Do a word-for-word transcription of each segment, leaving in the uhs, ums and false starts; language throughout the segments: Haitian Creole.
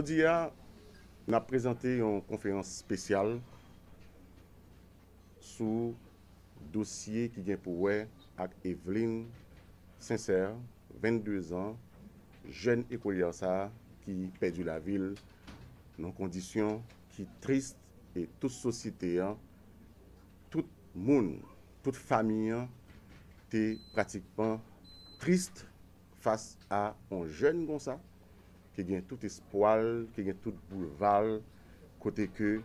Jodi a, n ap prezante yon konferans espesyal sou dosye ki gen pou wè ak Eveline Sincère, vennde zan, jèn ekolyè sa a ki pèdi lavi l nan kondisyon ki tris, e tout sosyete an, tout moun, tout fanmi an te pratikman tris fas a yon jèn konsa ki gen tout espwa l, ki gen tout boulva l, kote ke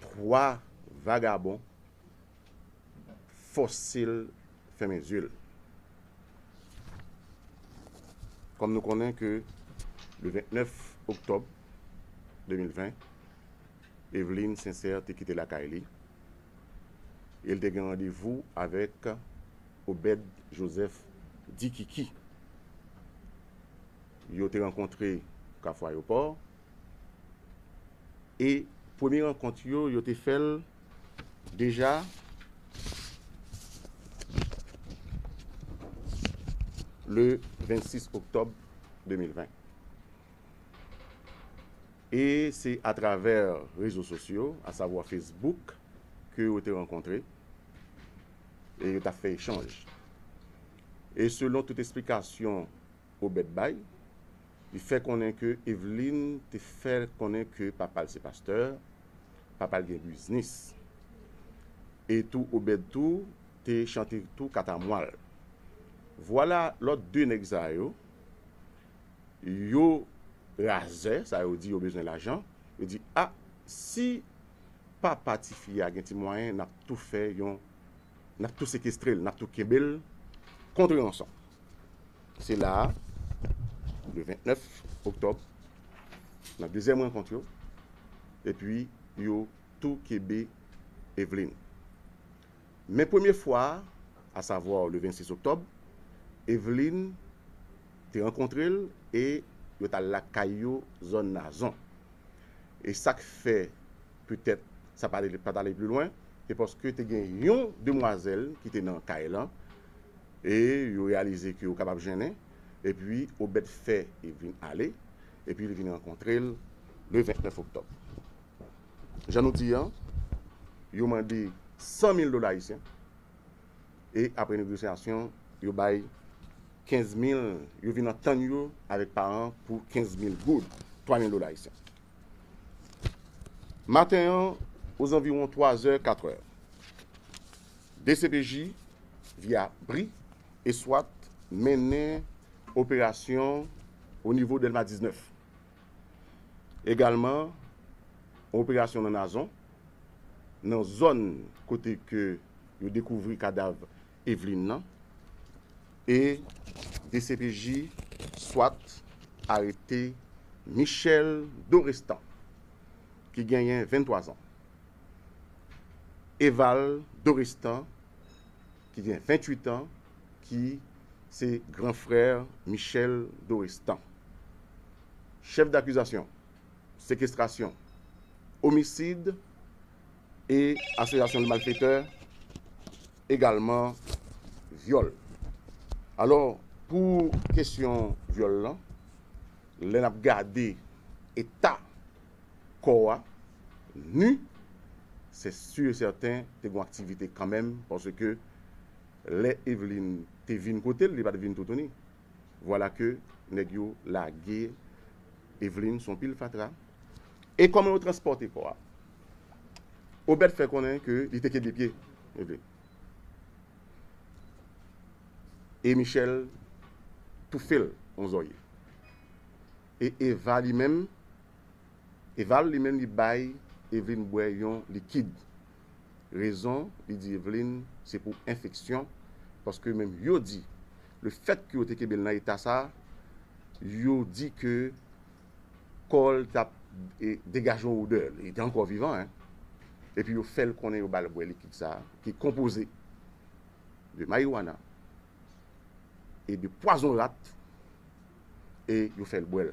twa vagabon fòse l fèmen zye l. Kòm nou konnen ke le vennèf oktòb de mil ven, Eveline Sincère te kite lakay li e l te gen randevou avèk Obed Joseph Dikiki. Yo te rankontre Kafou Ayewopò e premye rankont yo, yo te fè l deja le vennsis oktòb de mil ven. E se atravè rezo sosyo, asavwa Facebook, ke yo te rankontre e yo t ap fè echanj. E selon tout esplikasyon Obed bay, li fè konnen ke Eveline te fè konnen ke papa l se pastè, papa l gen biznis. E tou Obed tou te chante tou katamwa l. Vwala lòt de nèg sa yo, yo razè, sa yo di yo bezwen lajan, yo di, a, si papa tifi a gen ti mwayen, n ap tou fè yon, n ap tou sekestre l, n ap tou kenbe l kont ranson. Se la a, le vennèf oktòb, nan dezyèm rankont yo, epi yo tou kenbe Eveline. Men premye fwa a, asavwa le vennsis oktòb, Eveline te rankontre l e yo t al lakay yo zòn Nazon. E sa k fè petèt sa pa t ale, pa t ale pi lwen, se paske te gen yon demwazèl ki te nan kay lan e yo reyalize ke yo kapab jennen, epi Obed fè Eveline ale, epi li vin rankontre l le vennèf oktòb. Jan nou di an, yo mande san mil dola ayisyen e apre negosyasyon, yo bay kenz mil, yo vin antann yo avèk paran pou kenz mil goud, twa mil dola ayisyen. Maten an, ozanviwon twa zè, kat è, D C P J, via bri e swat, mennen operasyon o nivo Dèlma diznèf. Egalman, yon operasyon nan Nazon, nan zòn kote ke yo dekouvri kadav Eveline nan, e D C P J swat arete Michel Dorestan, ki genyen venntwa zan, Eval Dorestan, ki gen venntuit an, ki se gran frè Michel Dorestan. Chèf dakizasyon, sekestrasyon, omisid e asosyasyon de malfetè, egalman vyòl. Alò, pou kesyon vyòl lan, lè n ap gade eta kò a, ni, se si e sèten te gen yon aktivite kanmenm, paske lè Eveline te vin kote l, li pa t vin toutouni. Vwala ke nèg yo lage Eveline sou yon pil fatra. E kòman yo transpòte kò a? Obed fè konnen ke li te kenbe pye Eveline. E Michel toufe l yon zòrye. E Eva li menm, Eval li menm li bay Eveline bwè yon likid. Rezon, li di Eveline, se pou enfeksyon, paske menm yo di, lefètke yo te kenbe l nan eta sa, yo di ke kò l t ap, e, degaje yon odè, li te ankò vivan, en. Epi yo fè l konnen yo ba l bwè likid sa, ki konpoze de mariwana e de pwazon rat, e yo fè l bwè l.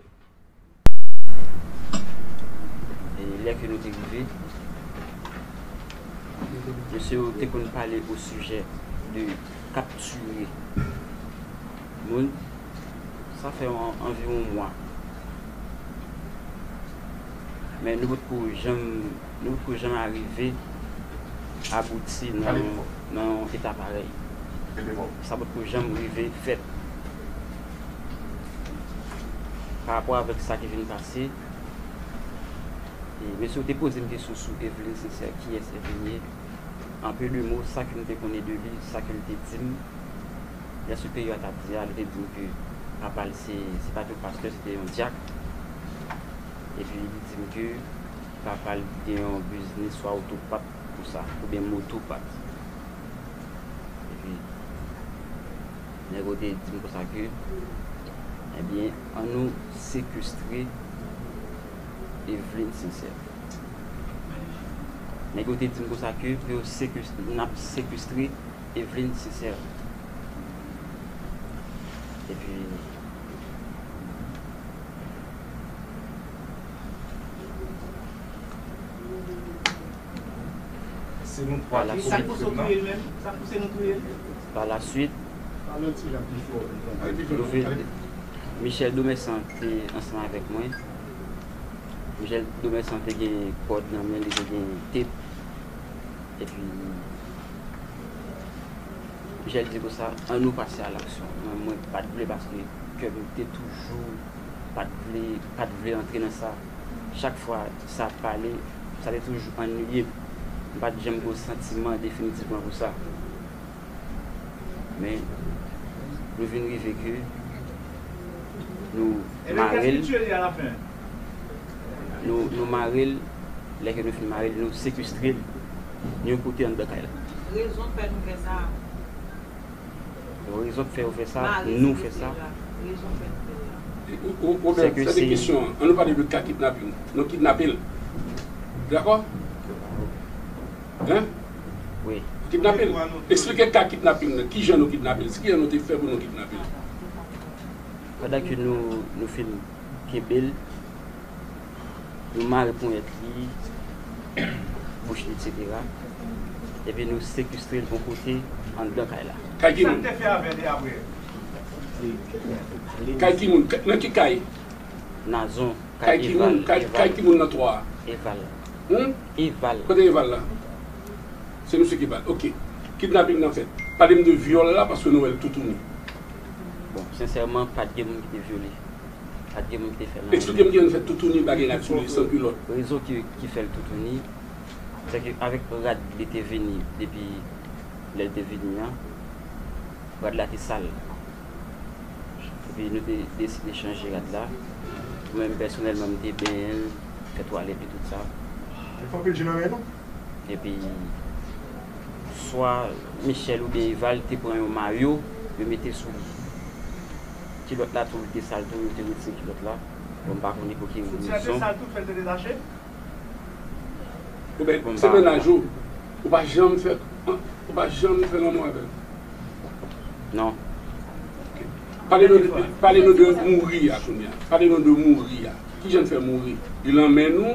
E lè ke nou te rive, mesye yo te konn pale o sijè de kaptire moun. Sa fè an, anviwon mwa. Men nou potko janm, nou potko janm arive abouti nan, nan yon eta parèy. Sa potko janm rive fèt. Pa rapò avèk sa ki vin pase, e, mesye yo te poze m kesyon sou Eveline Sincère, kiyès Eveline ye? An peu de mots, sa ke m te konnen de li, sa ke l te di m, lè siperyè a t ap di a, li te di m ke papa l se, se pa t yon pastè, se te yon dyak. Epi li di m ke papa l gen yon biznis swa otopat konsa, oubyen motopat. Epi, nèg yo te di m konsa ke, ebyen, ann nou sekestre Eveline Sincère. Nèg yo te di m konsa ke pou yo sekestre, n ap sekestre Eveline Sincère. Epi, Se nou twa ki konprann. Pa la swit, nou vin, Michel Domersan te ansanm avèk mwen. Michel Domersan te gen kòd nan men li, te gen tep. Epi, Michel di konsa, ann nou pase a laksyon. Mwen, mwen pa t vle paske kè m te toujou pa t vle, pa t vle antre nan sa. Chak fwa sa ap pale, sa te toujou anniye m. M pa t janm gen yon santiman definitivman pou sa. Men, nou vin rive ke nou mare l. Nou, nou mare l, lè ke nou fin mare l, nou sekestre l nan yon kote anndan kay la. Rezon k fè nou fè sa. Rezon k fè yo fè sa, nou fè sa. Rezon k fè nou fè sa. Ou, ou, ou, sa se kesyon an. Ann nou pale de ka kidnaping. Nou kidnape l. Dakò? Hein? Wi. Kidnape l. Eksplike ka kidnaping nan. Kijan nou kidnape l? Kijan nou te fè pou nou kidnape l? Pandan ke nou, nou fin kenbe l, nou mare ponyèt li, bouch li, etsetera. Epi nou sekestre l yon kote anndan kay la. Kay ki moun? Kay ki moun? Nan ki kay? Nazon, kay Eval. Kay ki moun nan twa a? Eval. Hmm? Eval. Kote Eval la? Se misye ki ba l. Ok. Kidnaping nan fèt. Pale m de vyòl la, paske nou wè l toutouni. Bon, sensèman, pa t gen moun ki te vyole. Pa t gen moun ki te fè l anyen. Eksplike m kijan l fè toutouni bagay la sou li, san kilòt. Rezon ki, ki fè l toutouni, se ke avèk rad li te vini depi lè l te vini an, rad la te sal. Epi nou te deside chanje rad la. Mwen menm pèsonèlman, m te benyen l, fè twalèt li, tout sa. Li fè anpil je nan men nou. Epi, swa Michel oubyen Eval te pran yon mayo, yo mete sou li. Kilòt la tou, li te sal tou, yo te retire kilòt la. Bon, m pa konnen pou ki rezon. Soutyen an te sal tou, fè l te detache? Ou bèt, se mennaj ou. Ou pa janm fè, ou pa janm fè lanmou avè l? Non. Pale nou, pale nou de mouri a kounye a. Pale nou de mouri a. Kijan l fè mouri? Li nan men nou,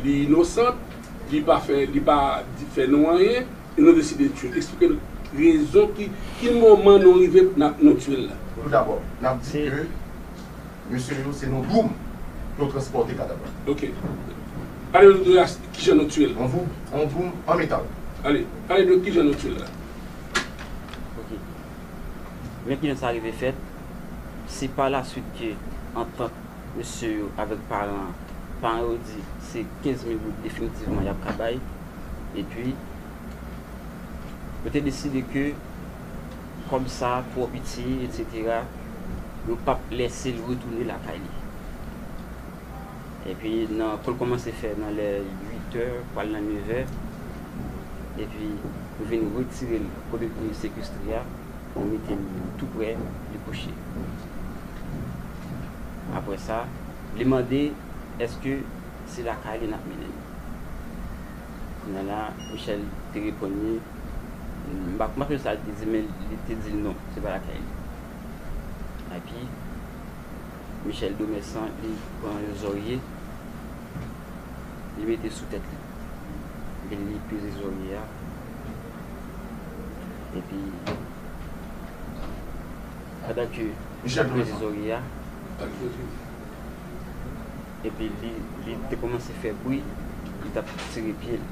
li inosan, li pa fè, li pa di, fè nou anyen, e nou deside tiye l. Eksplike n rezon ki, ki moman nou rive n ap, nou tiye l la. Toudabò, n ap di ke mesye yo se nan boum pou yo transpòte kadav la. Ok. Pale nou de kijan nou tiye l. Yon boum, yon boum an metal. Ale, pale de kijan nou tiye l la. Ok. Men kijan sa rive fèt, se pa laswit ke antant mesye yo avèk paran an, paran yo di se kenz mil goud definitivman y ap ka bay. Epi, yo te deside ke kòb sa twò piti, etsetera, yo p ap lèse l retounen lakay li. Epi, nan, kou l kòmanse fè nan lè uit è, pral nan nèf è, epi nou vin retire l kote nou te sekestre a, nou mete l tou prè, li kouche. Apre sa, li mande èske se lakay li n ap mennen l. Kounye a la, Michel te reponn li, m pa, m pa sonje sa l te di, men li te di l non, se pa lakay li. Epi, Michel Domersan, li pran yon zòrye, li mete sou tèt li. Epi li peze zòrye a. Epi, pandan ke Michel peze zòrye a, Epi li, li te kòmanse fè bri, li t ap tire pye l.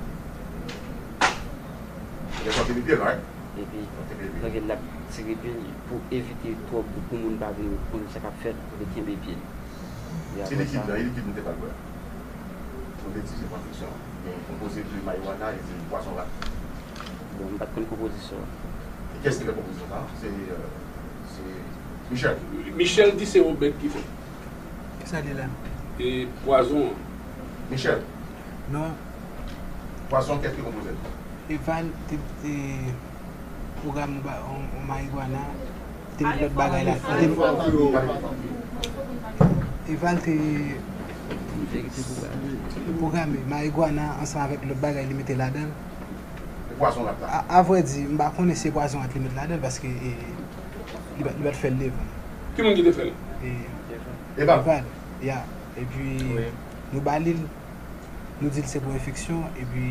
Li te tire pye l, right? Epi, tanke l ap tire pye l pou evite twòp pou moun pa vin konn sa k ap fèt, li kenbe pye l. Se likid la, e likid nou te pral bwè. Nou te di se pran fiksyon. Gen konpoze de marijuana e de pwazon rat. Bon, m pa t konn konpozisyon an. E kiyès ki fè konpozisyon sa? Se, euh, se Michel. Michel di se Obed ki fè. Kisa li la? E pwazon an. Michel. Non. Pwazon, kiyès ki konpoze l? Eval te, te pwograme yon ba- yon, yon marijuana. Te met lòt bagay la. Te, Eval te pwograme marijuana ansanm avèk lòt bagay li mete ladan l. E pwazon rat la? A, a vrè di, m pa konnen si se pwazon rat li met ladan l paske e, li pa t fè l devan. Ki moun ki te fè l? Eval. Eval, ya. Epi nou ba li l, nou di l se pou enfeksyon, epi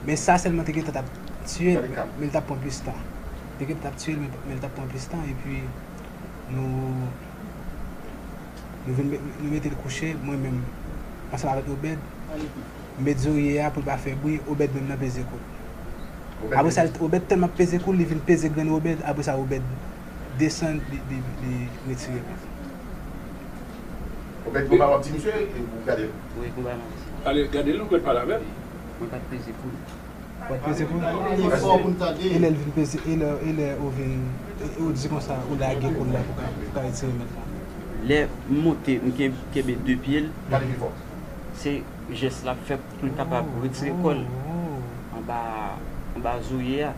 men sa sèlman te gentan t ap tiye l, men l t ap pran plis tan. Te gentan t ap tiye l, men, men l t ap pran plis tan, epi nou, nou vin met- nou mete l kouche, mwen menm, ansanm avèk Obed, m met zorye a pou l pa fè bri, Obed menm nan peze kou l. Apre sa, Obed tèlman ap peze kou l, li vin peze grenn Obed, apre sa Obed desann, li, li, li retire pye l. Obed, konba w ap di misye, e ou gade l? Wi, konba m ap di. Ale, gade l, ou pral pale avè l. Mwen pa t peze kou l. Ou pa t peze kou l? Li fò pou n tande. E lè l vin peze, e lè, e lè ou vin, e, e ou di konsa, ou lage kou l la pou ka, pou ka retire mèt la. Lè m monte, m ken- kenbe de pye l, Gade pi fò. se jès l ap fè pou l kapab retire kò l anba, anba zorye a.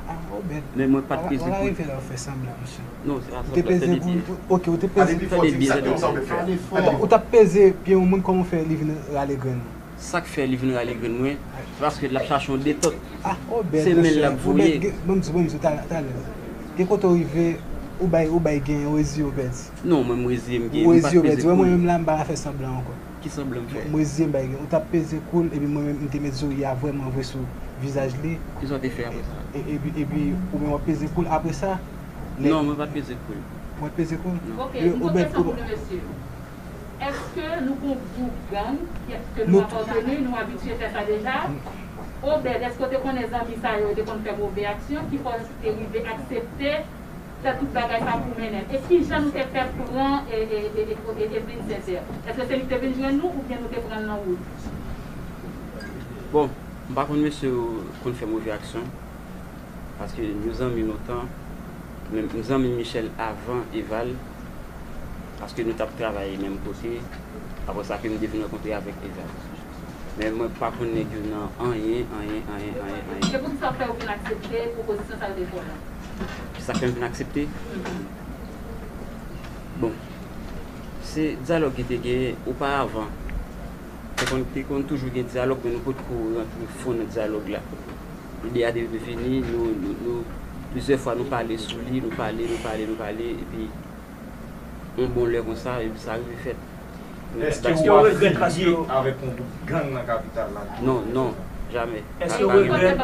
Ah, Obed. Men mwen pa t peze kou l. Rive la, ou fè sanblan, mesye. Non, se pa Ou te sanblan, peze tande kou l, byen. Ok, ou te Gade peze. pi fò, di sa kòman sa w te fè. Gade fò. Ou t ap peze pye yon moun, kòman w fè li vin rale grenn ou? Sa k fè li vin rale grenn mwen, se paske l ap chache yon detant. Ah, Obed, Se men l mesye, l ap voye. Obed, gen- ban m di, ban m di, talè, talè. Gen kote w rive, ou bay, ou bay gen, ou reziye, Obed. Non, mwen m reziye m gen, Ou m pa reziye, t peze Obed. Wè, kou mwen l. Menm la, m pa ka fè sanblan ankò. Ki sanblan m fè? Mwen reziye m bay gen. Ou t ap peze kou l, epi mwen menm, m te met zorye a vrèman vre sou vizaj li. Kisa w te fè apre sa? E- Epi, epi, ou menm w ap peze kou l. Apre sa, lè- Non, mwen pa t peze kou l. Mwen peze kou l. Non. Ok, m gon kesyon pou nou, mesye. Èske nou gon gwoup gang ke nou apateni, nou abitye fè sa deja? Obed, èske w te konnen zanmi sa yo te konn fè move aksyon ki fè w te rive aksepte fè tout bagay sa pou mennen l? E kijan nou te fè pran e, e, e, e, e Evelyne Sincère? Èske se li ki te vin jwenn nou oubyen nou te pran l nan wout? Bon, m pa konn mesye yo konn fè move aksyon. Paske nou zanmi lontan. Men m zanmi Michel avan Eval. Paske nou t ap travay menm kote. Apre sa ke m te vin rankontre avèk Eval. Men mwen pa konn nèg yo nan anyen, anyen, anyen, anyen, anyen. Se poukisa w fè ou vin aksepte pwopozisyon sa yo te fè w lan? Kisa k fè m vin aksepte? Bon, se dyalòg ki te genyen oparavan. Te konn, te konn toujou gen dyalòg, men nou potko rantre fon nan dyalòg la. Ide a te vini, nou, nou, nou, plizyè fwa nou pale sou li, nou pale, nou pale, nou pale, epi yon bon lè konsa, epi sa rive fèt. Èske w ap filiye avèk yon gwoup gang nan kapital la? Non, non, jamè. Èske w regrèt?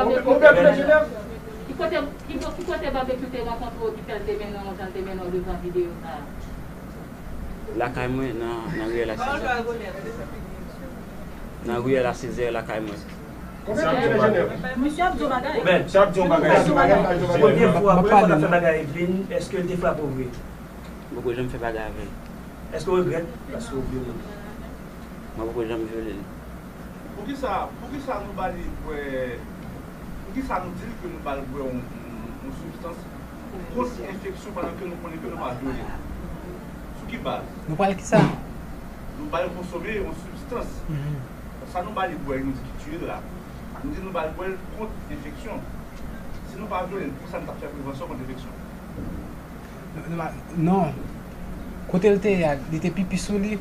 Ki kote, ki bo- ki kote Babekyou te rankontre w ki fè l te mennen w jan l te mennen w devan videyo sa a? Lakay mwen nan, nan riyèl a Sezè. Nan riyèl a Sezè lakay mwen. Misye ap di yon bagay. Obed, misye ap di yon bagay. Premye fwa, premye fwa w ta fè bagay Evelyne, èske l te frape w vre? M poko janm fè bagay avè l. Èske w regrèt? Paske w vyole l. Mwen poko janm vyole l. Poukisa, poukisa nou ba li bwè, poukisa nou di l ke nou ba l bwè yon, yon, yon sibstans kont enfeksyon pandan ke nou konnen ke nou pa vyole l? Sou ki baz? Nou pral kisa? Nou ba l konsome yon sibstans. Sa nou ba li bwè, nou di ki tiye l la. Nou di nou ba l bwè l kont enfeksyon. Si nou pa vyole l, poukisa nou t ap fè prevansyon kont enfeksyon? Non, non, non. Kote l te ye a, li te pipi sou li.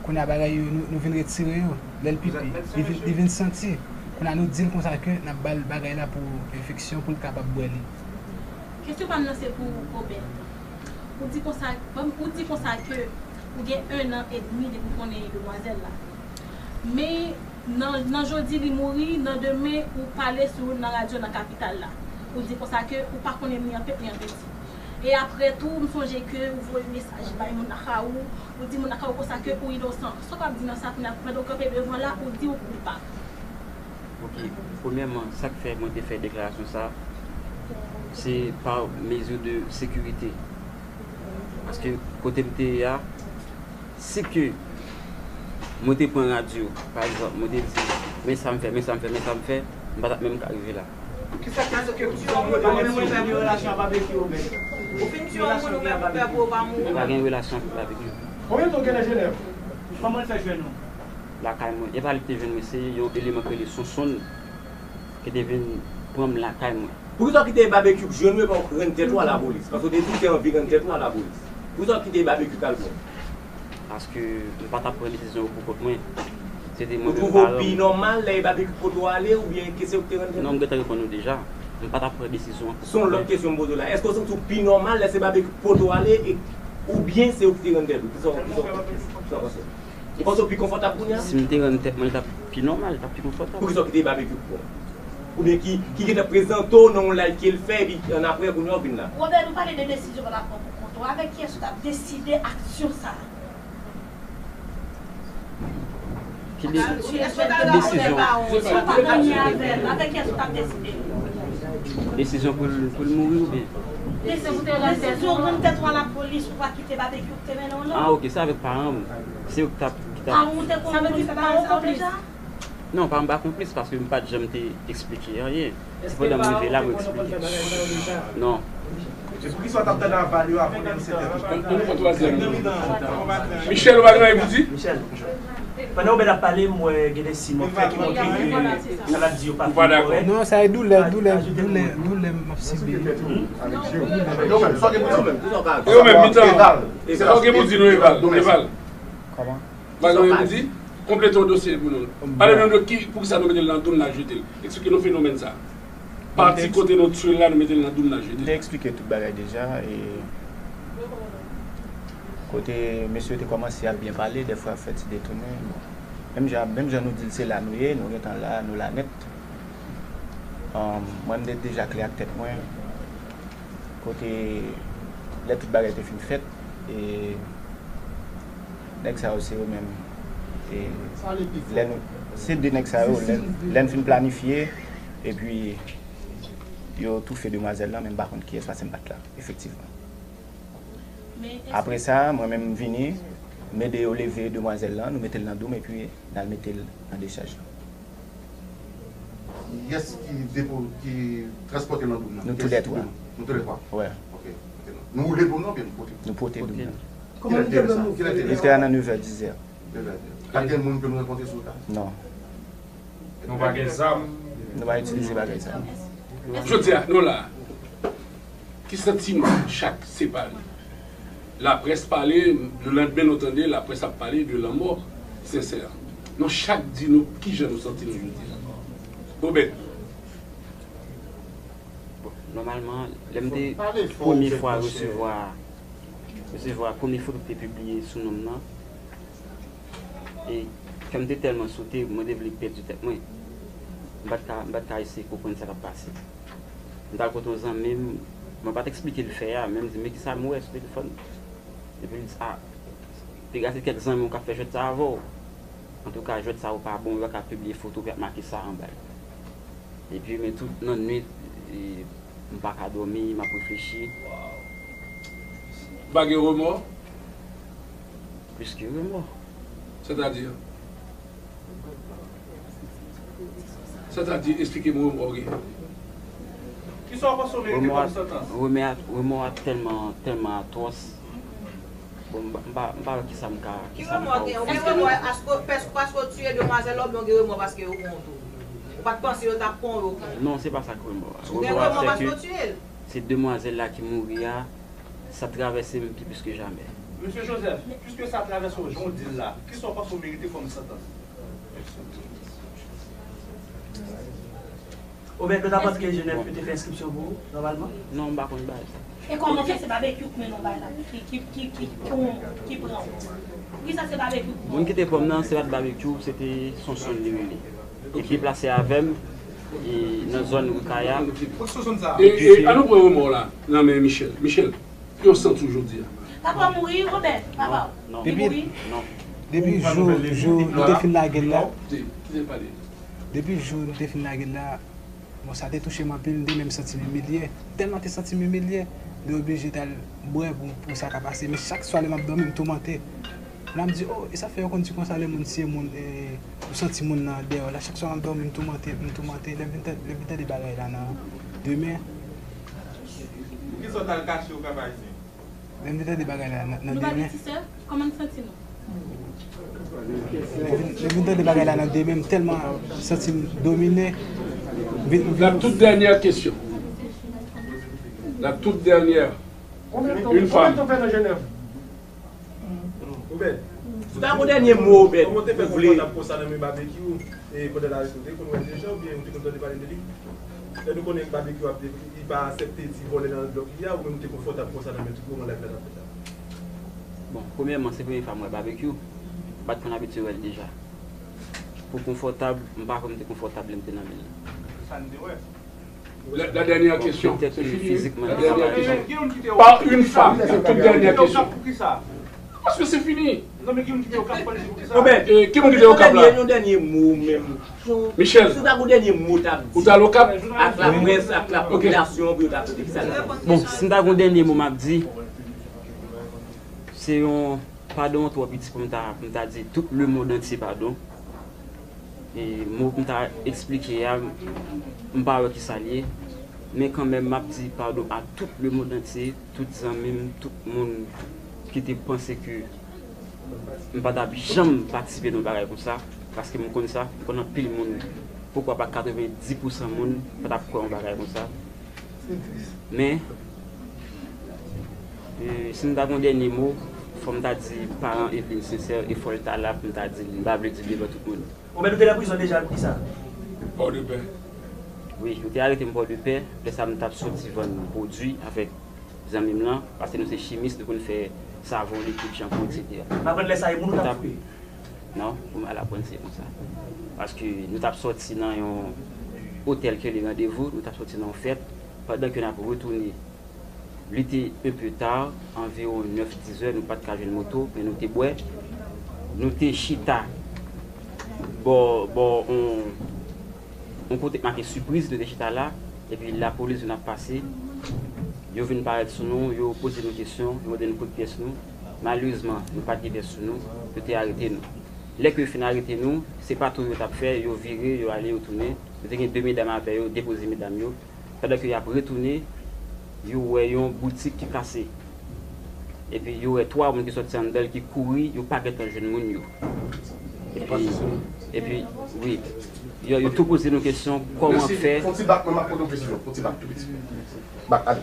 Kounye a bagay yo, nou, nou vin retire yo. Lè l pipi, li vin, li vin santi. Kounye a nou di l konsa ke n ap ba l bagay la pou enfeksyon, pou l kapab bwè li. Kesyon pa m nan se pou Obed. Ou di konsa, bon, ou di konsa ke ou gen ennan edmi depi w konnen demwazèl la. Men nan, nan jodi li mouri, nan demen ou pale sou nan radyo nan kapital la. Ou di konsa ke ou pa konnen ni an pèp ni an pèdi. E apre tou, m sonje ke ou voye mesaj bay moun lakay ou, ou di moun lakay ou konsa ke ou inosan. Sa w ap di nan sa kounye a, pandan w kanpe devan la, ou di ou koupab. Ok, premyèman, sa k fè mwen te fè deklarasyon sa, se pa mezi de sekirite. Paske kote m te ye a, si ke mwen te pran radyo, pa egzanp, mwen te di, men sa m fè, men sa m fè, men sa m fè, m pa t ap menm ka rive la. Kisa ki fè ke tout sa w fè pa gen yon relasyon ak Babekyou, Obed? Ou fin tiye yon moun ou menm ou pè pou ou pa mouri? M pa gen relasyon avèk Babekyou. Konbyen tan w gen nan Jenèv? Kòman l fè jwenn ou? Lakay mwen. E pa li ki te jwenn mwen, se yon eleman ki rele Sonsonn ki te vin pran m lakay mwen. Poukisa w kite Babekyou jwenn ou epi w rann tèt ou a lapolis? Paske w te di w te anvi rann tèt ou a lapolis. Poukisa w kite Babekyou t al pran w? Paske m pa t ap pran desizyon yo pou kont mwen. Se te mwen menm paran m. Ou twouve w pi nòmal lè e Babekyou k pote w ale oubyen ke se ou ki te rann tèt ou? Non, m gentan reponn ou deja. M pa t ap pran desizyon an pou kont mwen. Se yon lòt kesyon m poze w la. Èske w santi w pi nòmal lè se Babekyou k pote w ale e oubyen se ou ki te rann tèt ou? Kisa w kisa w kisa w panse? Ou panse w pi konfòtab kounye a? Si m te rann tèt mwen, li t ap pi nòmal, li t ap pi konfòtab. Poukisa w kite Babekyou k pran w? Oubyen ki ki gentan prezante w nan yon live ke l fè epi annapre kounye a w vin la? Robert, nou pale de desizyon w t ap pran pou kont ou. Avèk kiyès ou t ap deside aksyon sa a? Ki de, ki desizyon? Si w pa gannyen avè l, avèk kiyès ou t ap deside? Desizyon pou l pou l mouri oubyen? Desizyon pou w rann tèt ou a lapolis pou w pa kite Babekyou k te mennen w non. Ah ok, se avèk paran m. Se yo ki t ap ki t ap. Paran w te konplis nan bagay sa yo deja? Non, paran m pa konplis paske m pa t janm te eksplike anyen. Se pandan m rive la mwen eksplike. Non. E poukisa w t ap tande aval yo avan w te sete tou? Ann pran twazyèm nan. Michel, ou pa gen anyen pou di? Michel, pandan Obed ap pale, m wè gen de siy m ap fè ki montre ke sa l ap di yo pa fin kòrèk. Non, sa e doulè, doulè, doulè, doulè m ap sibi. E yo menm, mitan an. Sa w gen pou di nou, Eval? Eval. Kòman? Bagay yo di, konplete yon dosye pou nou. Pale nou de ki, poukisa nou mete l nan doum n al jete l. Eksplike nou fenomèn sa. Pati kote nou tchwe l la, nou mete l nan doum n al jete l. M te eksplike tout bagay deja. E kote mesye yo te kòmanse ap byen pale, dèfwa fè ti detounen. Bon. Menm jan, menm jan nou di l se la nou ye, nou gentan la, nou la nèt. Mwen, m te deja klè ak tèt mwen. Kote lè tout bagay te fin fèt, e nèg sa yo se yo menm. E lè nou, se de nèg sa yo, lè, lè n fin planifye, epi yo toufe demwazèl lan, men m pa konn kiyès paske m pa t la, efektivman. Apre sa, mwen menm m vini, m ede yo leve demwazèl lan, nou mete l nan doum, epi n al mete l nan dechaj lan. Kiyès ki depo, ki transpòte l nan doum nan? Nou toulètwa. Nou toulètwa? Wi. Ok. Nou woule doum nan oubyen nou pote? Nou pote doum nan. Kilè l te rive sa? Kilè l te rive sa? Li te a nan nevè, dizè. Nevè, dizè. Pa t gen moun ke nou rankontre sou wout la? Non. Nou pa gen zam? Nou pa itilize bagay sa. Jodi a, nou la. Ki santiman chak separe? Laprès pale, lelandmen nou tande laprès ap pale de lanmò Sensè. Nou chak di nou kijan nou santi nou jodi a. Obed. Bon, nòmalman, lè m te premye fwa resevwa resevwa premye foto ki te pibliye sou non m nan, e kè m te tèlman sote, mwen te vle pèdi tèt mwen. M pa t ka, m pa t ka eseye konprann sa k ap pase. M t al kote yon zanmi m, mwen pa t eksplike l fè a, men m di, men kisa m wè sou telefòn? Epi l di, a, piga se kèk zanmi w k ap fè jwèt sa avè w. Antouka, jwèt sa yo pa bon, yo pa ka pibliye foto ki ap make sa anba l. Epi, men tout nan nwit, e, m pa ka dòmi, m ap reflechi. Ou pa gen remò? Plis ke remò. Sètadi? Sètadi, esplike m remò w gen. Kisa w panse w merite kòm santans? Remò a, remò a tèlman, tèlman atwòs. Bon, m pa, m pa, m pa wè kisa m ka, kisa m ka ofri. Èske w gen remò paske, paske w tiye demwazèl la oubyen w gen remò paske yo pran w tou? Ou pa t panse yo t ap pran w, yo pran w? Non, se pa sa k remò a. Ou gen remò paske w tiye l? Se demwazèl la ki mouri a, sa travèse m pi plis ke jamè. Mesye Joseph, piske sa travèse w jan w di l la, kisa w panse w merite kòm santans? Obed, nou ta panse ke Jenèf yo te fè enskripsyon pou ou, nòmalman? Non, m pa konn bagay sa. E kòman fè se Babekyou k mennen w bay la, ki, ki, ki, ki, ki pran w? Poukisa se Babekyou k pran w? Moun ki te pran m nan, se pa t Babekyou, se te Sonsonn li rele. Epi plase avè m, e, nan zòn Rukaya. E, e, ann nou pran remò w la nan men Michel. Michel, Ki w santi w jodi a? Papa w mouri, Robert? Papa w? Non. Li Depi, mouri? Non. Depi jou, jou nou te fin lage l la, Kite, kite l pale. Depi jou nou te fin lage l la, bon, sa te touche m anpil, m te menm santi m imilye. Tèlman te santi m imilye, m te oblije t al bwè pou, pou sa ka pase. Men chak swa lè m ap dòmi, m toumante. Lè m di, oh, e sa fè yo konn di konsa lè moun tiye moun, e, ou santi moun nan dèyè w la. Chak swa m ap dòmi, m toumante, m toumante. Lè m vin tande, lè m vin tande bagay la nan demen. Poukisa w t al kache w Cap Haïtien? Lè m vin tande bagay la nan, nan demen. Nou pa gen ti sè? Kòman n santi nou? Lè m vin, lè m vin tande bagay la nan demen, m tèlman santi m domine. M vin, m vin. La toute dernière question. La toute dernière. Une femme. Oubyen, si w ta gon dènye mo, Oubyen, kòman w te fè konfòtab konsa nan men Babekyou, e, pandan l arete w? Ou te konn wè l deja oubyen ou te konn tande pale de li? Lè nou konnen Babekyou ap, li pa aksepte ti vòlè nan blòk li a, ou menm ou te konfòtab konsa nan men tout moman live la t ap fèt la? Bon, premyèman, se premye fwa m wè Babekyou. M pa t konn abitye wè l deja. Pou konfòtab, m pa kwè m te konfòtab lè m te nan men l. Sa n te wè. La, la dernière question. C'est fini. La dernière question. Par une femme. La toute dernière question. Parce que c'est fini. Oben, eh, ki moun ki te Okap la? Yon dènye mo menm. Michel. Si w ta gon dènye mo w t ap di. Ou t al Okap? Ak laprès, ak lapopilasyon, pou yo ta tande ki sa l ap di. Bon, si m ta gon dènye mo m ap di, se yon padon twò piti pou m ta, pou m ta di tout lemonn antye padon. E mo pou m ta eksplike a, m pa wè kisa l ye. Men kanmenm, m ap di padon a tout lemonn antye, tout zanmi m, tout moun ki te panse ke m pa t ap janm patisipe nan yon bagay konsa, paske m konn sa, m konn anpil moun, poukwa pa katrevenndis pousan moun pa t ap kwè yon bagay konsa. Men, e, si m ta gon dènye mo, fò m ta di paran Eveline sensè, e fò l ta la pou m ta di l, m pa vle di l devan tout moun. Ou mèt ou te nan prizon deja pou kisa? Pòdepè. Wi, yo te arete m Pòdepè. Lè sa a, m t ap soti vann pwodui avèk zanmi m lan, paske nou se chimis, nou konn fè savon, likid, chanpon, etsetera. M aprann lè sa a, e moun ou t ap touye? Non, pou m al aprann se konsa. Paske nou t ap soti nan yon otèl ke li randevou, nou t ap soti nan yon fèt. Pandan ke n ap retounen, li te un peu tard, anviwon nèf, dis zè, nou pa t ka jwenn moto, men nou te bwè. Nou te chita bò, bò on, on kote k make Sipriz, nou te chita la, epi lapolis vin ap pase. Yo vin parèt sou nou, yo poze nou kesyon, yo mande nou kote pyès nou. Malerezman, nou pa t gen pyès sou nou, yo te arete nou. Lè ke yo fin arete nou, se pa tou yo t ap fè, yo vire, yo ale, yo tounen. Nou te gen de medam avè yo, depoze medam yo. Pandan ke y ap retounen, yo wè yon boutik ki kase. Epi yo wè twa moun ki sòti anndan l ki kouri, yo pa gentan jwenn moun yo. Epi, epi, wi, yo, yo tou poze nou kesyon, kòman fè. Fè yon ti bak, mwen m ap poze yon kesyon. Fè yon ti bak tou piti. Bak, ale.